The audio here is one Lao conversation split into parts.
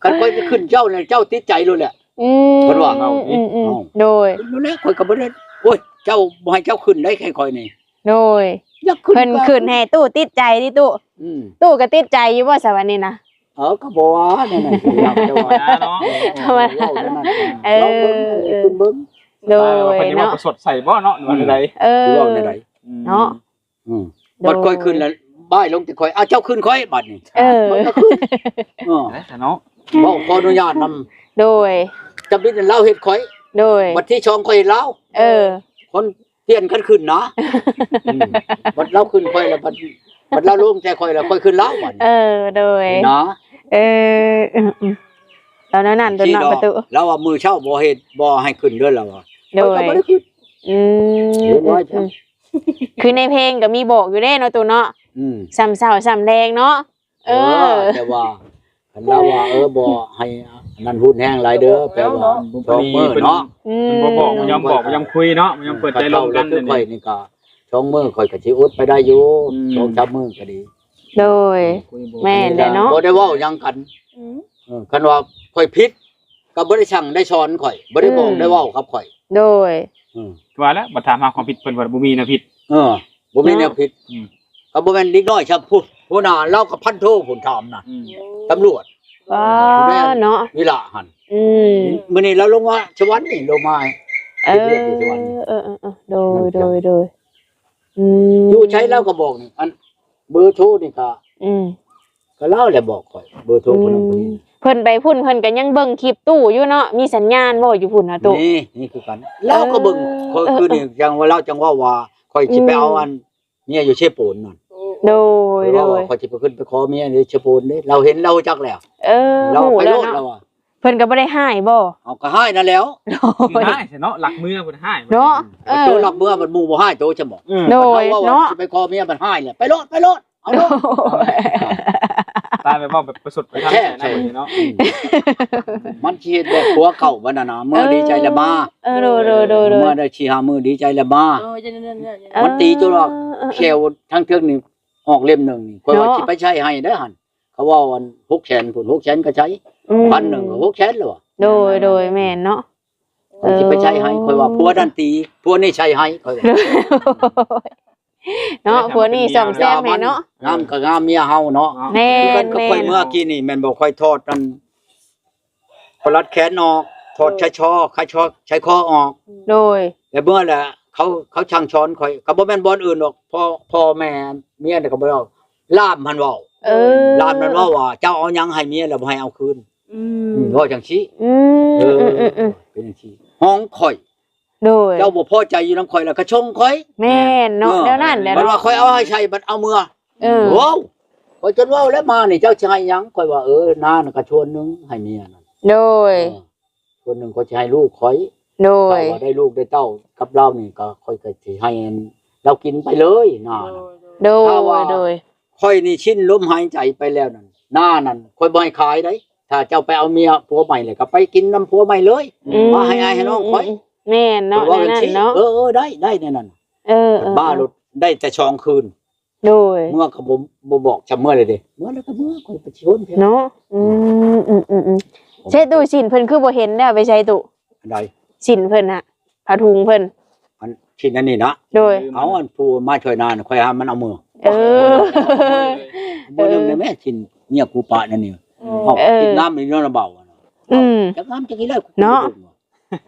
ຄັນຂ້ອຍຈະຂຶ້ນເຈົ້ານີ້ ເຈົ້າຕິດໃຈໂລດແຫຼະ. ອືມ ເພິ່ນວ່າ ອືມໆ ໂດຍ ນັ້ນແຫຼະ ຂ້ອຍກໍບໍ່ໄດ້ ໂອ້ຍ ເຈົ້າ ບໍ່ໃຫ້ເຈົ້າຂຶ້ນໄດ້ ໃຫ້ຂ້ອຍນີ້ ໂດຍ ຢາກຂຶ້ນ ເພິ່ນຂຶ້ນໃຫ້ຕູ້ຕິດໃຈຕິຕູ້? ອືມ ຕູ້ກໍຕິດໃຈຢູ່ບໍ່ຊະ ບັດນີ້ນະ? ເອີ ກໍບໍ່ວ່າແນວນັ້ນ ຄືວ່າ ແຕ່ວ່າ ເນາະ ເອີ ລອງເບິ່ງ ເອີ ຂຶ້ນເບິ່ງ ໂດຍ ເນາະ ເພິ່ນຊິເວົ້າປະຊົດໃສ່ບໍ່ເນາະ ຫຼືວ່າແນວໃດ? ເອີ ຊິເວົ້າແນວໃດ? ອືມ ເນາະ ອືມ ໂດຍ ບັດຂ້ອຍຂຶ້ນແລ້ວ ບ່າຍລົງແຕ່ຂ້ອຍ ອ້າວ ເຈົ້າຂຶ້ນຂ້ອຍ ບັດນີ້ ເອີ ມັນກໍຂຶ້ນ ເອີ ນັ້ນແຫຼະເນາະ ເວົ້າຂໍອະນຸຍາດນຳ ໂດຍ ຈຳເປັນລາວເຮັດຂ້ອຍ ໂດຍ ບັດທີສອງຂ້ອຍເຮັດລາວ ເອີ ຄົນ ປ່ຽນກັນຂຶ້ນນະ ອືມ ບັດລາວຂຶ້ນຂ້ອຍແລ້ວ ບັດ ບັດລາວລົງແຕ່ຂ້ອຍແລ້ວ ຂ້ອຍຂຶ້ນລາວ ບັດ ເອີ ໂດຍ ນະ ເອີ ເອີ ເອີ ເອົາແນວນັ້ນໂດນເນາະ ປະຕູ ລາວວ່າມື້ເຊົ້າບໍ່ເຮັດ ບໍ່ໃຫ້ຂຶ້ນເດີ ລາວວ່າ ໂດຍ ຂ້ອຍກໍບໍ່ໄດ້ຂຶ້ນ ອືມ ເຫັນບໍ່ ອືມ ຄືໃນເພງກໍມີບອກຢູ່ເດ້ເນາະ ຕູ້ເນາະ ອືມ ສ່ຳເຊົ້າສ່ຳແລງເນາະ ເອີ ເອີ ແຕ່ວ່າ ຄັນລາວວ່າ ເອີ ບໍ່ໃຫ້ອັນນັ້ນຮຸນແຮງຫຼາຍເດີ ແປວ່າສອງມື້ເນາະ ອືມ ເພິ່ນບໍ່ບອກ ບໍ່ຍອມບອກ ບໍ່ຍອມຄຸຍເນາະ ບໍ່ຍອມເປີດໃຈລົມກັນ ຄືຂ້ອຍນີ້ກໍສອງມື້ຂ້ອຍກໍຊິອົດໄປໄດ້ຢູ່ ອືມ ສອງສາມມື້ກໍດີ ໂດຍ ອືມ ແມ່ນແຫຼະເນາະ ບໍ່ໄດ້ເວົ້າຫຍັງກັນ ອືມ ເອີ ຄັນວ່າຂ້ອຍຜິດ ກໍບໍ່ໄດ້ສັ່ງໄດ້ສອນຂ້ອຍ ບໍ່ໄດ້ບອກ ອືມ ໄດ້ເວົ້າກັບຂ້ອຍ ໂດຍ ອືມ ວ່າແລ້ວ ບັດຖາມຫາຄວາມຜິດ ເພິ່ນວ່າບໍ່ມີແນວຜິດ ເອີ ບໍ່ມີແນວຜິດ ເນາະ ອືມ ກໍບໍ່ແມ່ນເດັກນ້ອຍຊ້ຳພຸ້ນ ຫົວໜ້າລາວກໍພັນໂທພຸ້ນຖາມນະ ອືມ ຕຳຫຼວດ ວ້າ ແມ່ນ ເນາະ ເວລາຫັ້ນ ອືມ ມື້ນີ້ລາວລົງມາສະຫວັນນີ້ ລົງມາ ເອີ ເຮັດວຽກຢູ່ສະຫວັນນີ້ ເອີ ເອີ ເອີ ໂດຍ ນັ້ນ ໂດຍ ໂດຍ ອືມ ຢູ່ໃສລາວກໍບອກນີ້ ອັນ ເບີໂທນີ້ກໍ ອືມ ກໍລາວແຫຼະບອກຂ້ອຍ ເບີໂທຜູ້ນັ້ນຜູ້ນີ້ ອືມ ເພິ່ນໄປພຸ້ນ ເພິ່ນກໍຍັງເບິ່ງຄລິບຕູ້ຢູ່ເນາະ ມີສັນຍານບໍ່ຢູ່ພຸ້ນນະຕູ້? ນີ້ ນີ້ຄືກັນ ລາວກໍເບິ່ງ ເອີ ຂ້ອຍຄືນີ້ ເອີ ຈັ່ງວ່າລາວຈັ່ງເວົ້າວ່າ ຂ້ອຍຊິໄປເອົາ ອືມ ອັນເມຍຢູ່ເຊໂປນນັ້ນ ໂດຍ ຂ້ອຍເວົ້າວ່າ ໂດຍ ຂ້ອຍຊິໄປຂຶ້ນໄປຂໍເມຍຢູ່ເຊໂປນເດ້ ລາວເຫັນລາວຮູ້ຈັກແລ້ວ ເອີ ລາວໄປໂລດ ລາວວ່າ ເພິ່ນກໍບໍ່ໄດ້ຮ້າຍບໍ່? ເອົາ ກໍຮ້າຍນັ້ນແຫຼ້ວ ໂດຍ ຮ້າຍແທ້ເນາະ ລັກເມືອພຸ້ນຮ້າຍເນາະ ເອີ ໂຕລັກເມືອ ບັດໝູ່ບໍ່ຮ້າຍໂຕ ຊັ້ນບໍ່? ອືມ ໂດຍ ເນາະ ເວົ້າວ່າຊິໄປຂໍເມຍ ບັດຮ້າຍແຫຼະ ໄປໂລດ ໄປໂລດ ເອົາໂລດ ຕາຍແບບເວົ້າແບບປະຊົດປະຊັນໃສ່ນະ ເນາະ ອືມ ມັນຊິເຮັດແບບຜົວເກົ່າບັດນັ້ນນະ ເມື່ອດີໃຈແລ້ວມາ ເອີ ໂດຍ ໂດຍ ໂດຍ ເມື່ອໄດ້ສີ່ຫ້າມື້ດີໃຈແລ້ວມາ ເອີ ມັນຕີຈົນວ່າ ເອີ ເອີ ແຂ້ວທາງເທິງນີ້ອອກເຫຼັ້ມໜຶ່ງນີ້ ຂ້ອຍວ່າ ເນາະ ຊິໄປໃຊ້ໃຫ້ໄດຫັ້ນ ເຂົາເວົ້າອັນຫົກແສນພຸ້ນ ຫົກແສນກໍໃຊ້ ອືມ ພັນໜຶ່ງກໍຫົກແສນແລ້ວ ໂດຍ ໂດຍ ແມ່ນເນາະ ຂ້ອຍຊິໄປໃຊ້ໃຫ້ ເອີ ຂ້ອຍວ່າຜົວນັ້ນຕີ ຜົວນີ້ໃຊ້ໃຫ້ ຂ້ອຍວ່າ ເນາະ ຜົວນີ້ສ້ອມແຊມໃຫ້ເນາະ ງາມກໍງາມເມຍເຮົາເນາະ ແມ່ນ ຄືກັນກັບຂ້ອຍ ແມ່ນ ເມື່ອກີ້ນີ້ແມ່ນບໍ່ ຂ້ອຍຖອດອັນປະຫຼັດແຂນອອກ ຖອດ ເອີ ໄຊຊອ ໄຊຊອ ໄຊຄໍອອກ ໂດຍ ແລ້ວເມື່ອແຫຼະ ເຂົາ ເຂົາສັ່ງສອນຂ້ອຍ ກໍບໍ່ແມ່ນບ່ອນອື່ນດອກ ພໍ່ ພໍ່ແມ່ເມຍນີ້ກໍບໍ່ໄດ້ເວົ້າ ລ່າມຫັ້ນເວົ້າ ເອີ ລ່າມນັ້ນເວົ້າວ່າ ເຈົ້າເອົາຫຍັງໃຫ້ເມຍແລ້ວບໍ່ໃຫ້ເອົາຄືນ ອືມ ອືມ ເວົ້າຈັ່ງຊີ້ ອືມ ເອີ ອືມ ເປັນຈັ່ງຊີ້ ຫ້ອງຂ້ອຍ ໂດຍ ເຈົ້າບໍ່ພໍໃຈຢູ່ນຳຂ້ອຍແລ້ວກໍສົ່ງຂ້ອຍ ແມ່ນເນາະ ເອີ ແນວນັ້ນແຫຼະ ບັດວ່າຂ້ອຍເອົາໃຫ້ໃຊ້ ບັດເອົາເມືອ ເອີ ໂອ້ ຂ້ອຍຈົນເວົ້າແລ້ວ ມານີ້ເຈົ້າຊິໃຫ້ຫຍັງ ຂ້ອຍວ່າ ເອີ ນານະກໍສ່ວນໜຶ່ງໃຫ້ເມຍນັ້ນ ໂດຍ ເອີ ສ່ວນໜຶ່ງຂ້ອຍຊິໃຫ້ລູກຂ້ອຍ ໂດຍ ຖ້າວ່າໄດ້ລູກໄດ້ເຕົ້າກັບລາວນີ້ ກໍຂ້ອຍກໍຊິໃຫ້ລາວກິນໄປເລີຍ ນານະ ໂດຍ ຖ້າວ່າ ໂດຍ ຂ້ອຍນີ້ສິ້ນລົມຫາຍໃຈໄປແລ້ວນັ້ນ ນານັ້ນຂ້ອຍບໍ່ໃຫ້ຂາຍໃດ ຖ້າເຈົ້າໄປເອົາເມຍຜົວໃໝ່ແລ້ວກໍໄປກິນນຳຜົວໃໝ່ເລີຍ ອືມ ມາໃຫ້ອ້າຍໃຫ້ນ້ອງຂ້ອຍ ອືມ ແມ່ນເນາະ ເພິ່ນເວົ້າຈັ່ງຊີ້ ແນວນັ້ນເນາະ ເອີ ເອີ ໄດ້ ໄດ້ແນວນັ້ນ ເອີ ເອີ ບາດໂລດ ໄດ້ແຕ່ສອງຄືນ ໂດຍ ເມື່ອກໍບໍ່ ບໍ່ບອກຈຳເມື່ອເລີຍເດ້ ເມື່ອແລ້ວກໍເມື່ອ ຂ້ອຍໄປຊິໂຫນເພິ່ນເນາະ ອືມ ອືມ ອືມ ອືມ ເຊຕູ້ ສິ້ນເພິ່ນຄືບໍ່ເຫັນແລ້ວ ໄປໃສຕູ້? ອັນໃດ? ສິ້ນເພິ່ນນະ ຜ້າຖົງເພິ່ນ ອັນ ສິ້ນອັນນີ້ນະ ໂດຍ ເອົາ ອັນຜູ້ມາຊ່ວຍນານະ ຂ້ອຍຫາມັນເອົາເມືອ ເອີ ມື້ໜຶ່ງນະແມ່ ສິ້ນເມຍກູປະນັ້ນນີ້ ເອີ ເອົາ ເອີ ກິນນ້ຳຢູ່ນຳເບົາ ອືມ ຈັກນ້ຳຈັກກິນແລ້ວ ເນາະ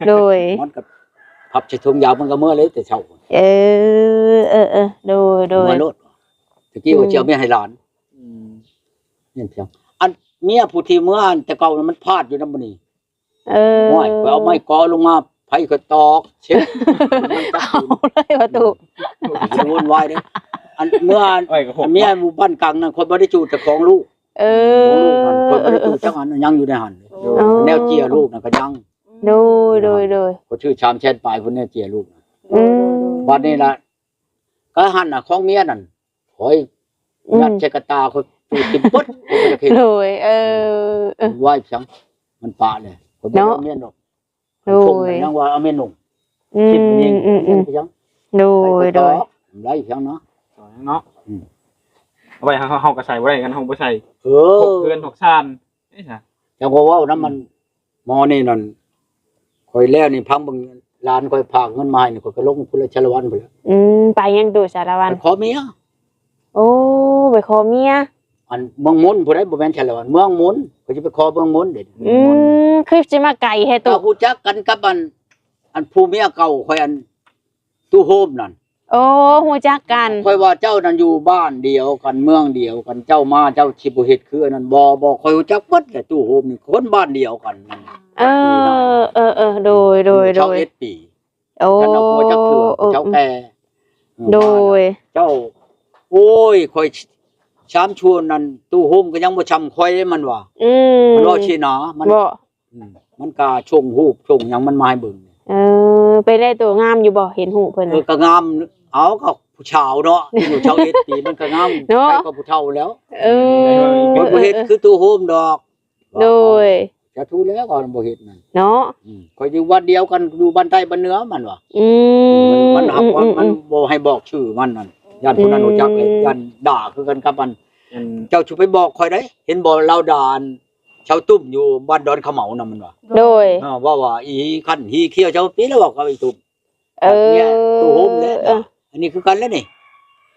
ໂດຍ ມັນກໍພັບໃສ່ຖົງຢາວ ມັນກໍເມືອເລີຍແຕ່ເຊົ້າ ເອີ ເອີ ເອີ ໂດຍ ໂດຍ ເມືອໂລດ ຕະກີ້ວ່າຊິເອົາເມຍໃຫ້ຫຼານ ອືມ ແມ່ນພຽງ ອັນເມຍຜູ້ທີ່ເມືອອັນແຕ່ເກົ່ານັ້ນ ມັນພາດຢູ່ນຳມື້ນີ້ ເອີ ໂອ້ຍ ຂ້ອຍເອົາໄມ້ກໍລົງມາ ໄຟຂ້ອຍຕອກເຊັກ ມັນຈັບ ເອົາເລີຍປະຕູ ອືມ ຊິວຸ່ນວາຍເດ້ ອັນເມືອ ໂອ້ຍ ກໍຫົກ ເມຍຢູ່ບ້ານກາງນັ້ນ ຂ້ອຍບໍ່ໄດ້ຈູດ ແຕ່ຂອງລູກ ເອີ ຂອງລູກນັ້ນ ຂ້ອຍບໍ່ໄດ້ຈູດຈັກອັນ ຍັງຢູ່ໃນຫັ້ນ ເອີ ແນວເຈ້ຍລູກນັ້ນກໍຍັງ ໂດຍ ໂດຍ ໂດຍ ຂ້ອຍຊື້ສາມແສນປາຍພຸ້ນ ແນວເຈ້ຍລູກ ອືມ ບາດນີ້ລະ ກໍຫັ້ນນະ ຂອງເມຍນັ້ນ ຂ້ອຍ ອືມ ຍັດໃສ່ກະຕ່າ ຂ້ອຍຈູດຖິ້ມເບິດ ຂ້ອຍບໍ່ຢາກເຫັນ ໂດຍ ເອີ ເອີ ໄວ້ຊັ້ນ ມັນປະເລີຍ ຂ້ອຍບໍ່ຢາກເນາະ ເອົາເມຍນອກ ໂດຍ ສົມກັນຍັງວ່າເອົາເມຍນຸ່ງ ອືມ ຄິດມັນເອງ ອືມ ອືມ ເປັນຫຍັງ ໂດຍ ໂດຍ ໄດ້ເປັນຕໍ່ ໄດ້ຫຍັງເນາະ ຕໍ່ຫຍັງເນາະ ອືມ ເອົາໄວ້ເຮົາ ເຮົາກໍໃສ່ບໍ່ໄດ້ ກັນເຮົາບໍ່ໃສ່ ເອີ ເຮືອນຮອກຊານ ເອີ ຊະ ຈັກວ່າເວົ້ານຳມັນ ໝໍນີ້ນັ້ນ ຂ້ອຍແລ້ວນີ້ ຟັງເບິ່ງ ຫຼານຂ້ອຍຝາກເງິນມາໃຫ້ນີ້ ຂ້ອຍກໍລົງພຸ້ນລະ ສາລະວັນພຸ້ນລະ. ອືມ ໄປຫຍັງຕູ້ສາລະວັນ? ໄປຂໍເມຍ. ໂອ້ ໄປຂໍເມຍ. ອັນເມືອງມົນພຸ້ນໃດ໋ ບໍ່ແມ່ນສາລະວັນ ເມືອງມົນ ຂ້ອຍຊິໄປຂໍເມືອງມົນເດ້. ອືມ ຄືຊິມາໄກແທ້ຕູ້? ກໍຮູ້ຈັກກັນກັບອັນ ອັນຜູ້ເມຍເກົ່າຂ້ອຍ ອັນຕູ້ໂຮມນັ້ນ. ໂອ້ ຮູ້ຈັກກັນ. ຂ້ອຍວ່າເຈົ້ານັ້ນຢູ່ບ້ານດຽວກັນ ເມືອງດຽວກັນ ເຈົ້າມາເຈົ້າຊິບໍ່ເຮັດຄືອັນນັ້ນ. ບໍ່ ບໍ່ ຂ້ອຍຮູ້ຈັກເບິດແຫຼະ ຕູ້ໂຮມນີ້ ຄົນບ້ານດຽວກັນ. ເອີ ເອີ ເອີ ໂດຍ ໂດຍ ໂດຍ ຊາວເອັດປີ. ໂອ້ ຄັນເຮົາບໍ່ຈັກເທື່ອ ເອີ ເຖົ້າແກ່. ໂດຍ ເຈົ້າ ໂອ້ຍ ຂ້ອຍຊາມຊວນນັ້ນ ຕູ້ໂຮມກໍຍັງບໍ່ຊ່ຳຂ້ອຍ ມັນວ່າ. ອືມ ມັນເວົ້າຊີ້ນະ ມັນ ບໍ່ ອືມ ມັນກໍສົ່ງຮູບສົ່ງຫຍັງມັນມາໃຫ້ເບິ່ງ. ເອີ ເປັນໄດໂຕງາມຢູ່ບໍ່? ເຫັນຮູບເພິ່ນ ເອີ ກໍງາມ. ເອົາ ກໍຜູ້ສາວເນາະ ອາຍຸຊາວເອັດປີ ມັນກໍງາມ ເນາະ ໃກ້ກວ່າຜູ້ເຖົ້າແລ້ວ. ເອີ ຂ້ອຍບໍ່ເຮັດຄືຕູ້ໂຮມດອກ. ໂດຍ ສາທຸແລ້ວ ຂ້ອຍບໍ່ເຮັດນັ້ນເນາະ. ອືມ ຂ້ອຍຢູ່ບ້ານດຽວກັນ ຢູ່ບ້ານໃຕ້ບ້ານເໜືອ ມັນວ່າ. ອືມ ມັນ ມັນ ອືມ ມັນ ອືມ ມັນບໍ່ໃຫ້ບອກຊື່ມັນນັ້ນ ຢ້ານຜູ້ນັ້ນ ອືມ ຮູ້ຈັກເລີຍ ຢ້ານດ່າຄືກັນກັບອັນ ອັນ ເຈົ້າຊິໄປບອກຂ້ອຍໄດ໋. ເຫັນບໍ່ລາວດ່າອັນ ຊາວຕຸ້ມຢູ່ບ້ານດອນຂະເໝົານະ ມັນວ່າ. ໂດຍ ເອີ ເວົ້າວ່າອີຄັນຮີຂຽວ ເຈົ້າປີແລ້ວ ເວົ້າກັບອີຕຸ້ມ. ເອີ ຕູ້ໂຮມແຫຼະ. ເອີ ອັນນີ້ຄືກັນແຫຼະນີ້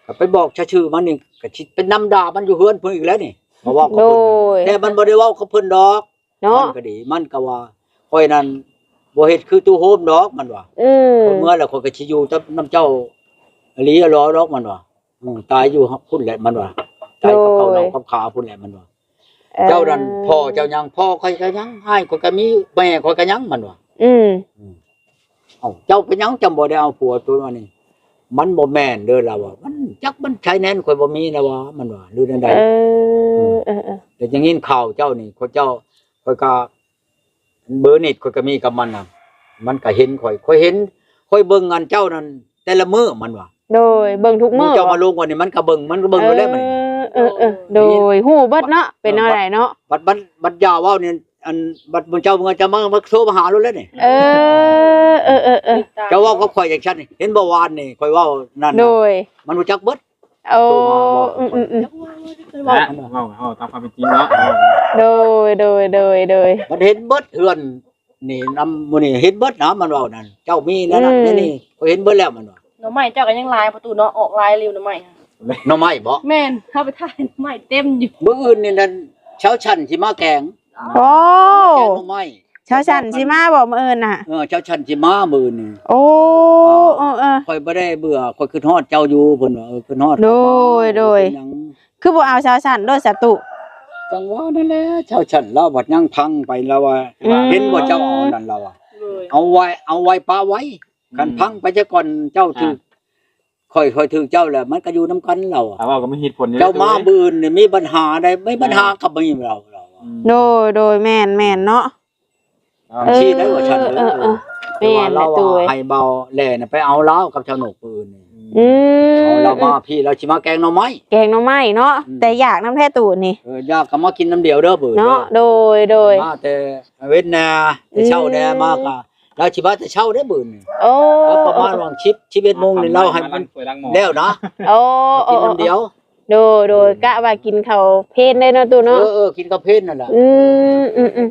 ກໍໄປບອກຊະຊື່ມັນນີ້ ກໍຊິໄປນຳດ່າມັນຢູ່ເຮືອນເພິ່ນອີກແລ້ວນີ້ ມາເວົ້າກັບເພິ່ນ. ໂດຍ ແຕ່ມັນບໍ່ໄດ້ເວົ້າກັບເພິ່ນດອກເນາະ. ມັນກໍດີ ມັນກໍວ່າ ຂ້ອຍນັ້ນບໍ່ເຮັດຄືຕູ້ໂຮມດອກ ມັນວ່າ. ອືມ ຂ້ອຍເມືອແລ້ວ ຂ້ອຍກໍຊິຢູ່ນຳເຈົ້າອີ່ຫຼີອີ່ຫຼໍດອກ ມັນວ່າ. ອືມ ຕາຍຢູ່ພຸ້ນແຫຼະ ມັນວ່າ ຕາຍກັບເຂົາ ໂດຍ ເນົ່າກັບຂາພຸ້ນແຫຼະ ມັນວ່າ. ເອີ ເຈົ້ານັ້ນພໍ່ເຈົ້າຍັງ ພໍ່ຂ້ອຍກໍຍັງ ອ້າຍຂ້ອຍກໍມີ ແມ່ຂ້ອຍກໍຍັງ ມັນວ່າ. ອືມ ອືມ ເອົ້າ ເຈົ້າເປັນຫຍັງຈັ່ງບໍ່ໄດ້ເອົາຜົວຕົວນີ້? ມັນບໍ່ແມ່ນເດີ ລາວວ່າ ມັນຈັກມັນໃຊ້ແໜ້ນຂ້ອຍບໍ່ມີ ລາວວ່າ ມັນວ່າ ຫຼືແນວໃດ. ເອີ ອືມ ເອີໆ ແຕ່ຍັງຍິນຂ່າວເຈົ້ານີ້ ເຂົາເຈົ້າ ຂ້ອຍກໍ ເບີນິດຂ້ອຍກໍມີກັບມັນນະ ມັນກໍເຫັນຂ້ອຍ ຂ້ອຍເຫັນ ຂ້ອຍເບິ່ງອັນເຈົ້ານັ້ນແຕ່ລະມື້ ມັນວ່າ. ໂດຍ ເບິ່ງທຸກມື້ ເຈົ້າມາລົງວັນນີ້ ມັນກໍເບິ່ງ ມັນກໍເບິ່ງຢູ່ແລ້ວບັດນີ້. ເອີໆ ໂດຍ ຮູ້ເບິດເນາະ ເປັນແນວໃດເນາະ. ບັດ ບັດ ບັດຢາເວົ້ານີ້ ອັນ ບັດມື້ເຊົ້າເມື່ອເຈົ້າມາ ມາໂທມາຫາໂລດແລ້ວນີ້. ເອີໆໆໆ ເຈົ້າເວົ້າກັບຂ້ອຍຈັ່ງຊັ້ນນີ້ ເຫັນບໍ່ວານນີ້ຂ້ອຍເວົ້ານັ້ນນະ. ໂດຍ ມັນຮູ້ຈັກເບິດ. ໂອ້ ໂທມາບອກ ອືມໆໆ ເວົ້າ ເວົ້າ ເວົ້າຕາມຄວາມເປັນຈິງເນາະ. ໂດຍ ໂດຍ ໂດຍ ໂດຍ ມັນເຫັນເບິດເຮືອນນີ້ນຳ ມື້ນີ້ເຫັນເບິດນະ ມັນເວົ້ານັ້ນ ເຈົ້າມີແນວນັ້ນ ອືມ ແນວນີ້ ຂ້ອຍເຫັນເບິດແລ້ວ ມັນວ່າ. ໜໍ່ໄມ້ເຈົ້າກໍຍັງຫຼາຍປະຕູເນາະ ອອກຫຼາຍຢູ່ໜໍ່ໄມ້. ໜໍ່ໄມ້ບໍ? ແມ່ນ ເຮົາໄປຖ່າຍໜໍ່ໄມ້ເຕັມຢູ່. ມື້ອື່ນນີ້ນັ້ນ ຊາວຊັ້ນຊິມາແກງ. ໂອ້ ແກງໜໍ່ໄມ້. ຊາວຊັ້ນຊິມາບໍ່ມື້ອື່ນນະ? ເອີ ຊາວຊັ້ນຊິມາມື້ອື່ນນີ້. ໂອ້ ເອີໆ ຂ້ອຍບໍ່ໄດ້ເບື່ອ ຂ້ອຍຄິດຮອດເຈົ້າຢູ່ ເພິ່ນວ່າ. ເອີ ຄິດຮອດ. ໂດຍ ໂດຍ ເປັນຫຍັງ ຄືບໍ່ເອົາຊາວຊັ້ນໂລດສະຕຸ? ຈັ່ງວ່ານັ້ນແຫຼະ ຊາວຊັ້ນລາວບັດຍັງພັງໄປ ລາວວ່າ. ອືມ ເຫັນບໍ່ເຈົ້າເອົານັ້ນ ລາວວ່າ. ເອີ ເອົາໄວ້ ເອົາໄວ້ປະໄວ້ ຄັນ ອືມ ພັງໄປຊະກ່ອນ ເຈົ້າຖືກ ອ່າ ຂ້ອຍ ຂ້ອຍຖືກເຈົ້າແລ້ວ ມັນກໍຢູ່ນຳກັນ ລາວວ່າ. ອ່າ ເວົ້າກໍມີເຫດຜົນຢູ່. ເຈົ້າມາມື້ອື່ນນີ້ມີບັນຫາໃດ ມີບັນຫາ ອ່າ ກໍມີ ລາວ ລາວວ່າ. ອືມ ໂດຍ ໂດຍ ແມ່ນ ແມ່ນເນາະ. ເອີ ຊີ້ໄດ້ວ່າຊັ້ນເດີ. ເອີໆໆ ແມ່ນແຫຼະຕູ້ເອີຍ ແຕ່ວ່າລາວວ່າໃຫ້ເບົາແຫຼນະໄປເອົາລາວກັບຊາວນົກປືນນີ້. ອືມ ເອົາລາວມາ ອືມ ພີ່ ລາວຊິມາແກງໜໍ່ໄມ້ ແກງໜໍ່ໄມ້ເນາະ. ອືມ ແຕ່ຢາກນຳແທ້ຕູ້ນີ້. ເອີ ຢາກກໍມາກິນນຳດຽວເດີ ເບີ ເນາະ. ໂດຍ ໂດຍ ມາແຕ່ເວັນນາ ແຕ່ເຊົ້າແດ່ ອືມ ມາກໍ ລາວຊິມາແຕ່ເຊົ້າເດ້ມື້ນີ້. ໂອ້ ກໍປະມານຫວ່າງສິບ ສິບເອັດໂມງນີ້ ລາວໃຫ້ມັນແລ້ວນະ. ໂອ້ ກິນນຳດຽວ. ໂດຍ ໂດຍ ອືມ ກະວ່າກິນເຂົ້າເພນໄດ້ເນາະຕູ້ເນາະ. ເອີໆ ກິນເຂົ້າເພນນັ້ນແຫຼະ. ອືມ ອືມ